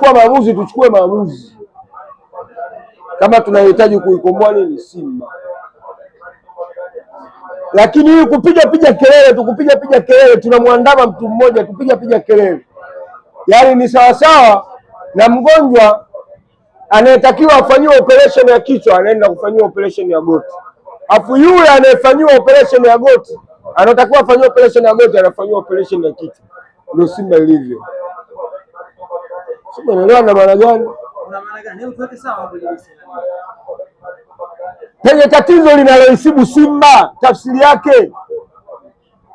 kuchukua maamuzi, tuchukue maamuzi kama tunahitaji kuikomboa nini Simba. Lakini hii kupiga piga kelele tu, kupiga piga kelele, tunamwandama mtu mmoja, kupiga piga kelele, yaani ni sawasawa na mgonjwa anayetakiwa afanyiwe operation ya kichwa anaenda kufanyiwa operation ya goti, afu yule anayefanyiwa operation ya goti anatakiwa afanyiwe operation ya goti anafanyiwa operation ya kichwa. Ndio Simba ilivyo. Simba inaelewa na maana gani? Una maana gani? Hebu tuweke sawa hapo ili Penye tatizo linaloisibu Simba, tafsiri yake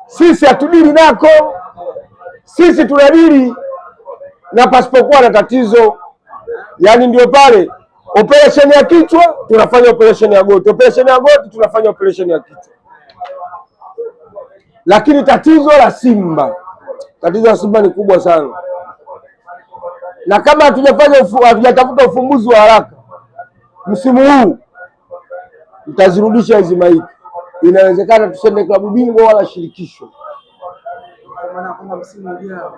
sisi hatudili nako, sisi tunadili na pasipokuwa na tatizo. Yaani ndio pale operation ya kichwa tunafanya operation ya goti, operation ya goti tunafanya operation ya kichwa. Lakini tatizo la Simba, tatizo la Simba ni kubwa sana, na kama hatujafanya hatujatafuta ufumbuzi wa haraka msimu huu mtazirudisha hizi maiki. Inawezekana tusende klabu bingwa wala shirikisho Kwa maana kwamba msimu ujao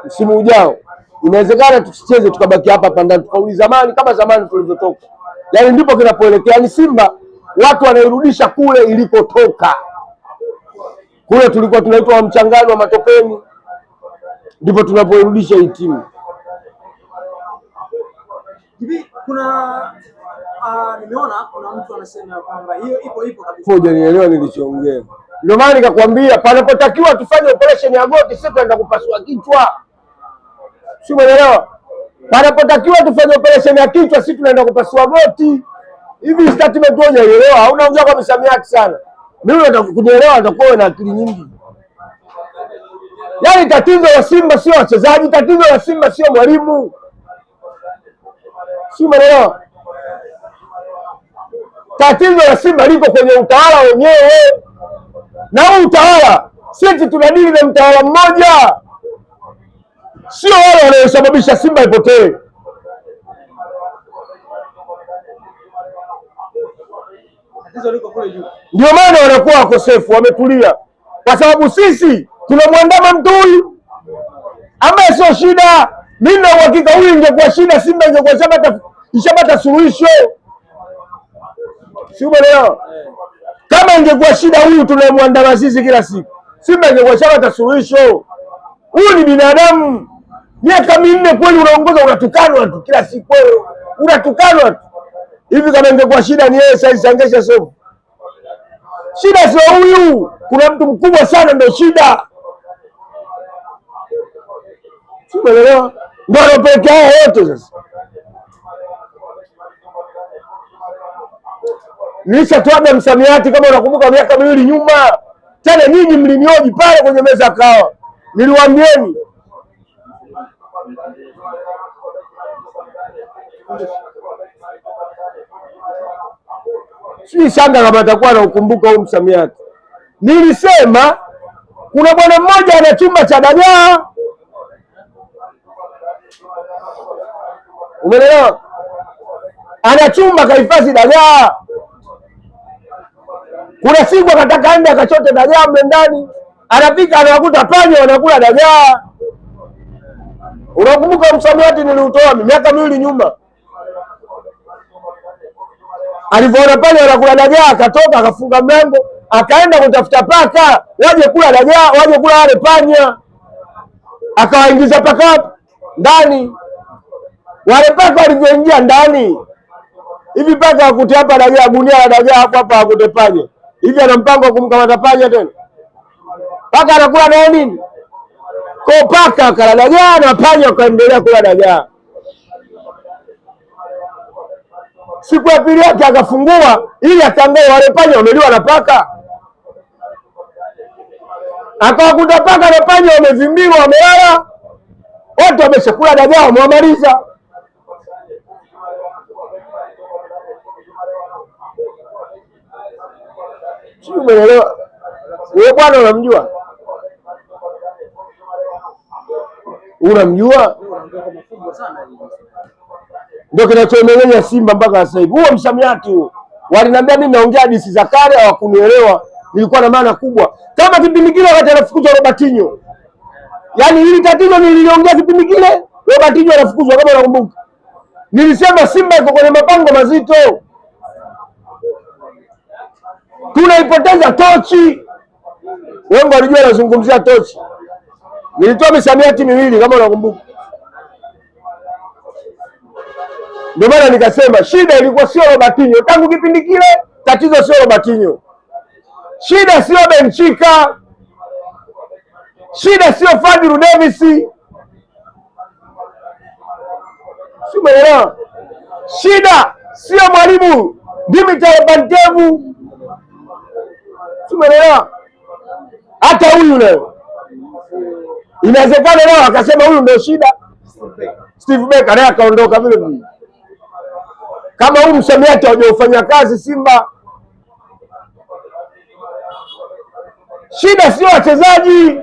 msimu ujao. Inawezekana tusicheze tukabaki hapa hapa ndani tukarudi zamani kama zamani tulivyotoka. Yaani ndipo kinapoelekea. Yaani Simba watu wanairudisha kule ilikotoka. Kule tulikuwa tunaitwa wa mchangani wa matopeni, ndipo tunapoirudisha hii timu. hivi kuna nimeona kuna mtu anasema kwamba hiyo ipo ipo kabisa. Hujanielewa nilichoongea. Ndio maana nikakwambia panapotakiwa tufanye operation ya goti, sio kwenda kupasua kichwa. Si umeelewa? Panapotakiwa tufanye operation ya kichwa, si tunaenda kupasua goti. Hivi statement wewe hujaielewa, unaongea kwa misamiati sana. Mimi nataka kunielewa, nitakuwa na akili nyingi. Yaani tatizo la Simba sio wachezaji, tatizo la Simba sio mwalimu. Si umeelewa? Tatizo la Simba liko kwenye utawala wenyewe, na huu utawala sisi tunadili na mtawala mmoja, sio wale wanaosababisha Simba ipotee. Tatizo liko kule juu. Ndio maana wanakuwa wakosefu, wametulia, kwa sababu sisi tunamwandama mtu huyu ambaye sio shida. Mimi na uhakika huyu ingekuwa shida, Simba ingekuwa ishapata suluhisho, si umeelewa? Kama ingekuwa shida huyu tunayemwandama sisi kila siku, Simba ingekuwa ishapata suluhisho. Huyu ni binadamu, miaka 4 kweli unaongoza, unatukanwa tu kila siku, wewe unatukanwa tu hivi. Kama ingekuwa shida ni yeye, sasa angesha solve. Shida sio huyu, kuna mtu mkubwa sana ndio shida, si umeelewa? Ndio anapelekea haya yote sasa. Nilishatoaga msamiati kama unakumbuka, miaka 2 nyuma, tena nyinyi mlinioji pale kwenye meza ya kahawa, niliwaambieni sijui Shanga kama atakuwa anaukumbuka huu msamiati. Nilisema kuna bwana mmoja ana chumba cha dagaa, umeelewa? Ana chumba kahifadhi dagaa. Kuna siku akataka aende akachote dagaa mle ndani, anafika anawakuta panya wanakula dagaa. Unakumbuka msamiati niliutoa miaka 2 nyuma? Alivyoona pale wanakula dagaa akatoka akafunga mlango akaenda kutafuta paka waje kula dagaa, waje kula wale panya. Akawaingiza paka ndani. Wale paka walivyoingia ndani, hivi paka akute hapa dagaa, gunia la dagaa hapo hapa akute panya. Hivi ana mpango wa kumkamata panya tena? Paka anakula naye nini? Kwa paka akala dagaa na panya wakaendelea kula dagaa. Siku ya pili yake akafungua ili atangae wale panya wameliwa na paka. Akawakuta paka na panya wamevimbiwa, wamelala wote, wameshakula dagaa, wamewamaliza. Sijui umeelewa? Wewe bwana unamjua? Unamjua? Unaongea kwa mafumbo sana hivi. Ndio kinachomeng'enya Simba mpaka sasa hivi. Huo msamiati huo. Waliniambia mimi naongea hadithi za kale, hawakunielewa. Nilikuwa na maana kubwa. Kama kipindi kile wakati anafukuzwa Robertinho. Yaani hili tatizo nililiongea kipindi kile, Robertinho anafukuzwa kama unakumbuka. Nilisema Simba iko kwenye mapango mazito, tunaipoteza tochi. Wengi walijua anazungumzia tochi. Nilitoa misamiati miwili kama unakumbuka. Ndio maana nikasema shida ilikuwa sio Robertinho tangu kipindi kile, tatizo sio Robertinho, shida sio Benchika, shida sio Fadlu Davis, si umeelewa? Shida sio mwalimu Dimitar Pantev, si umeelewa? Hata huyu leo inawezekana leo akasema huyu ndio shida. Steve Becker naye akaondoka vile vile. Kama huyu msamiati hawajaufanya kazi Simba, shida sio wachezaji.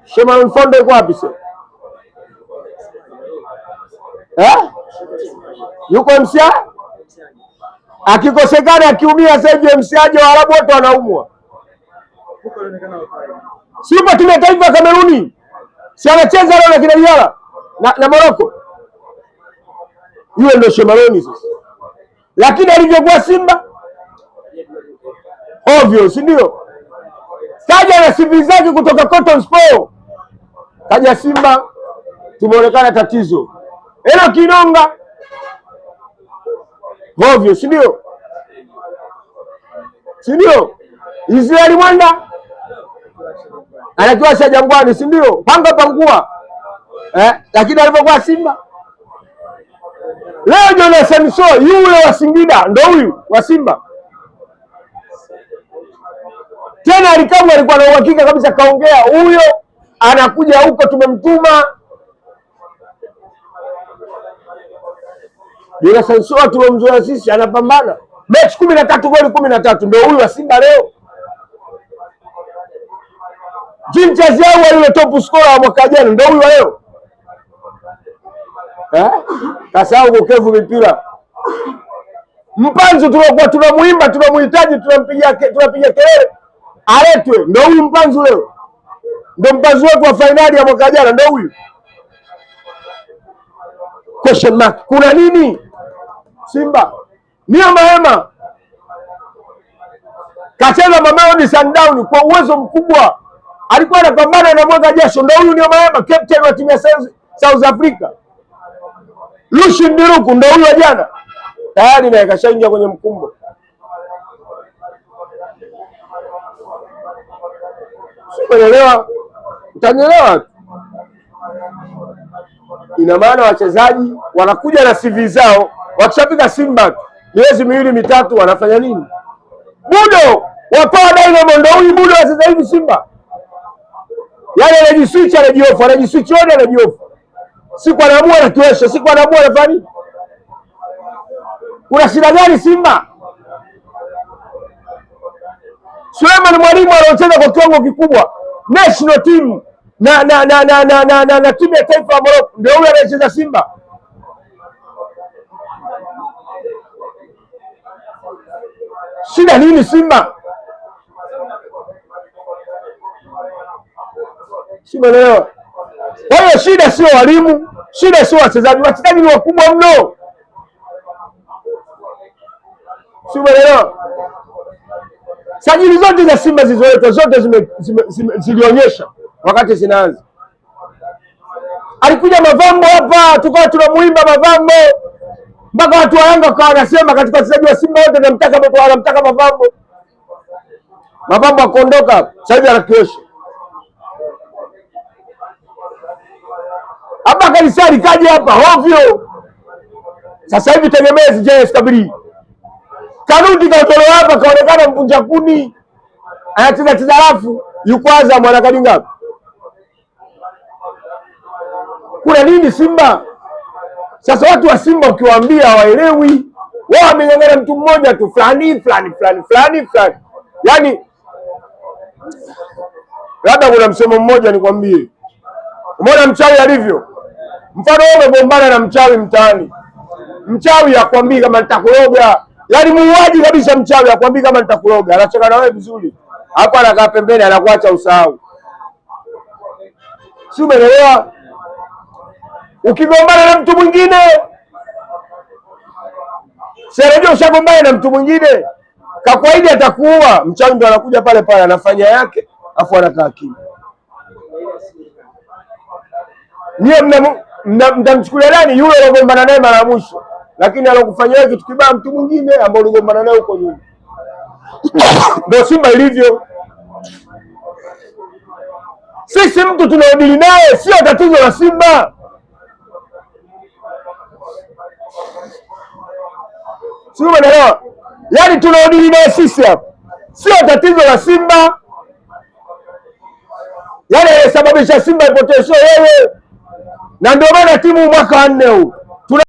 Shema Mfondo yuko wapi sasa? Eh? Yuko MCA? Akikosekana akiumia sasa hivi MCA Waarabu wote wanaumwa. Huko alionekana wa kawaida. Si yupo timu ya taifa ya Kameruni? Si anacheza leo na kina Diarra na Morocco. Yule ndio Shemaloni sasa. Lakini alivyokuwa Simba ovyo, si ndio? Kaja na CV zake kutoka Cotton Sport. Kaja Simba tumeonekana tatizo. Elo Kinonga ovyo, si ndio? Si ndio? Israeli Mwenda anakiwasha Jangwani, si ndio? Panga pangua, lakini alipokuwa Simba leo Jonathan Sow yule wa Singida ndo huyu wa Simba tena. Alikamwe alikuwa na uhakika kabisa, kaongea huyo anakuja huko, tumemtuma. Jonathan Sow tumemzoea sisi, anapambana mechi 13 goli 13, ndo huyu wa Simba leo. Jean Ahoua yule top scorer wa mwaka jana ndo huyu wa leo. Kasahau kukevu mipira. Mpanzu tuliokuwa tunamuimba tunamuhitaji tunapiga kelele aletwe, ndo huyu Mpanzu leo, ndo Mpanzu wetu wa fainali ya mwaka jana, ndo huyu. Question mark, kuna nini Simba? Nio Mahema kacheza Mamelodi Sundowns kwa uwezo mkubwa, alikuwa anapambana na mwaga jasho, ndo huyu Nio Mahema, captain wa timu ya South Africa. Lucien Diruku ndo huyu wa jana, tayari naye kashaingia kwenye mkumbo. Sikuelewa, utanielewa. Ina maana wachezaji wanakuja na CV zao, wakishafika Simba miezi miwili mitatu wanafanya nini? Budo wa Power Dynamo ndo huyu Budo wa sasa hivi Simba, yaani anajiswitch anajiofu, anajiswitch on anajiofu, siku anaamua anakiwesha, siku anaamua anafanya nini? Kuna shida gani Simba? Suleiman Mwalimu anaocheza kwa kiwango kikubwa national team na timu ya taifa ya Morocco ndio huyu anayecheza Simba. Shida nini Simba? Simeelewa. Kwa hiyo shida sio walimu, shida sio wachezaji. Wachezaji ni wakubwa mno, simeelewa. Sajili zote za Simba zilizoletwa zote zilionyesha wakati zinaanza. Alikuja Mavambo hapa, tukawa tunamuimba Mavambo mpaka watu wa Yanga wakawa wanasema katika wachezaji wa Simba wote anamtaka Mavambo. Mavambo akaondoka, sasa hivi anakiosha. Abakari Sari kaja hapa ovyo, sasa hivi tegemezi JS Kabylie. Kanuti kaotolewa hapa, kaonekana mpunja kuni, anacheza cheza rafu, yuko Azam ana kadi ngapi? Kuna nini Simba? Sasa watu wa Simba ukiwaambia hawaelewi, wao wameng'ang'ana mtu mmoja tu fulani fulani fulani fulani fulani. Yaani labda kuna msemo mmoja nikwambie, umeona mchawi alivyo. Mfano wewe umegombana na mchawi mtaani, mchawi akwambii kama nitakuroga, yaani muuaji kabisa. Mchawi akwambii kama nitakuroga, anacheka na wewe vizuri, hapo anakaa pembeni, anakuacha usahau. Si umeelewa? Ukigombana na mtu mwingine, si anajua ushagombana na mtu mwingine, kakuahidi atakuua. Mchawi ndo anakuja pale pale, anafanya yake, afu anakaa kimya. Nyie mtamchukulia nani? Yule aliogombana naye mara ya mwisho, lakini alokufanyia kitu kibaya mtu mwingine ambao uligombana naye huko nyuma. Ndio Simba ilivyo. Sisi mtu tunaodili naye sio tatizo la Simba. Sio, umeelewa? Yaani tunaodili naye sisi hapa sio tatizo la Simba. Yaani aliyesababisha Simba ipotee sio yeye, na ndio maana timu mwaka wa nne huu